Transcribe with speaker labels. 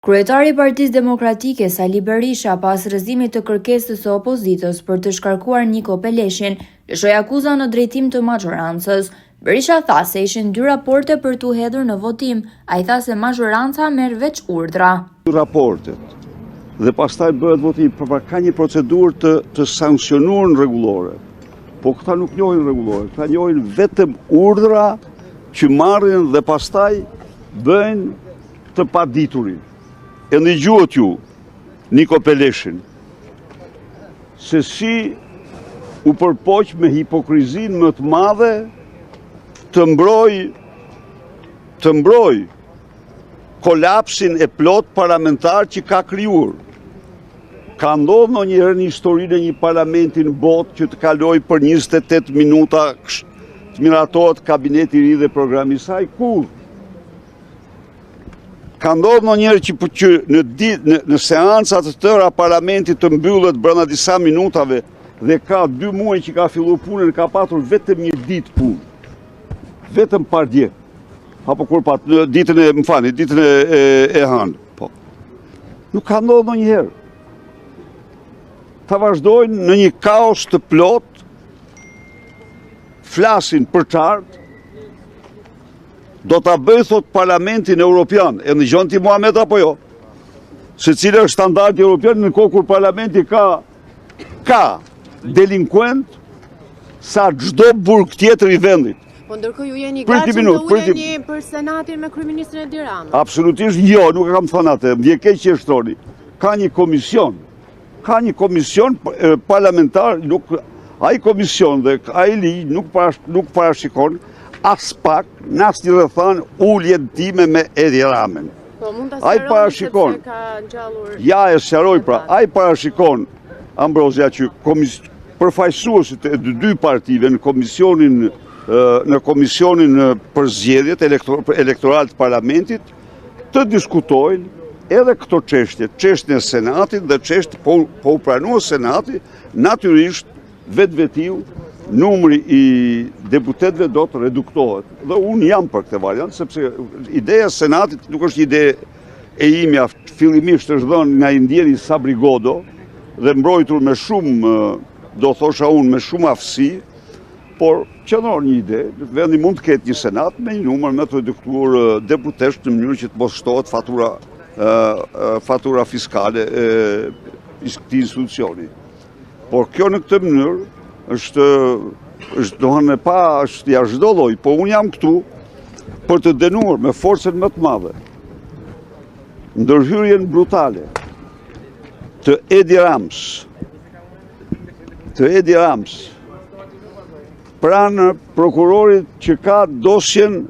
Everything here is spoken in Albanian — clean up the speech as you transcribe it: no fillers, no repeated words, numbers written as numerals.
Speaker 1: Kryetari i Partisë Demokratike, Sali Berisha, pas rrëzimit të kërkesës së opozitës për të shkarkuar Niko Peleshin, lëshoi akuza në drejtim të mazhorancës. Berisha tha se ishin dy raporte për t'u hedhur në votim. Ai tha se mazhoranca merr veç urdhra.
Speaker 2: Raportet dhe pastaj bëhet votimi, por pra ka një procedurë të të sanksionuar në rregullore. Po këta nuk njohin rregullore, këta njohin vetëm urdhra që marrin dhe pastaj bëjnë të paditurin. E ndëgjuat ju, Niko Peleshin, se si u përpoq me hipokrizinë më të madhe të mbrojë të mbrojë kolapsin e plotë parlamentar që ka krijuar. Ka ndodhur ndonjëherë në historinë e një parlamenti në botë që të kalojë për 28 minuta të miratohet kabineti i ri dhe programi i saj? Kurrë. Ka ndodhur ndonjëherë që, që në, dit, në, në seanca të tëra parlamenti të mbyllet brenda disa minutave dhe ka dy muaj që ka fillu punën, ka patur vetëm një ditë punë. Vetëm pardje. Apo kur pat, në ditën e, më falni, ditën e, e, e hënë. Po. Nuk ka ndodhur ndonjëherë. Ta vazhdojnë në një kaos të plotë, flasin përçart, Do ta bëj thot Parlamentin Europian. E ndëgjon ti Muhamet apo jo? Se cili është standardi europian në kohë kur parlamenti ka ka delinkuentë sa çdo burg tjetër i vendit.
Speaker 3: Po ndërkohë ju jeni gatshëm të uleni për senatin me kryeministrin Edi
Speaker 2: Rama. Absolutisht jo, nuk e kam thënë atë. Më vjen keq që e shtroni. Ka një komision Ka një komision parlamentar, nuk, ai komision dhe ai ligj nuk, parash, nuk parashikon aspak në asnjë rrethanë uljen time me Edi Ramën.
Speaker 3: Po, mund ta sqaroni parashikon, sepse ka
Speaker 2: ngjallur... Ja, e sqaroj pra, ai parashikon Ambrozia që komis, përfaqësuesit e dy partive në komisionin në komisionin për zgjedhjet elektoral të parlamentit të diskutojnë edhe këto çështje, çështjen e Senatit dhe çështje po, po u pranua Senati, natyrisht vetvetiu numri i deputetëve do të reduktohet. Dhe unë jam për këtë variant, sepse ideja e Senatit nuk është ide e imja, fillimisht është dhënë nga i ndjeri Sabri Godo dhe mbrojtur me shumë, do thosha unë, me shumë aftësi, Por, qëndron një ide, vendi mund të ketë një senat me një numër më të reduktuar deputetësh në mënyrë që të mos shtohet fatura, fatura fiskale e këtij institucioni. Por kjo në këtë mënyrë është është domethënë e pa është jashtë çdo lloj, po unë jam këtu për të dënuar me forcën më të madhe ndërhyrjen brutale të Edi Ramës të Edi Ramës pranë prokurorit që ka dosjen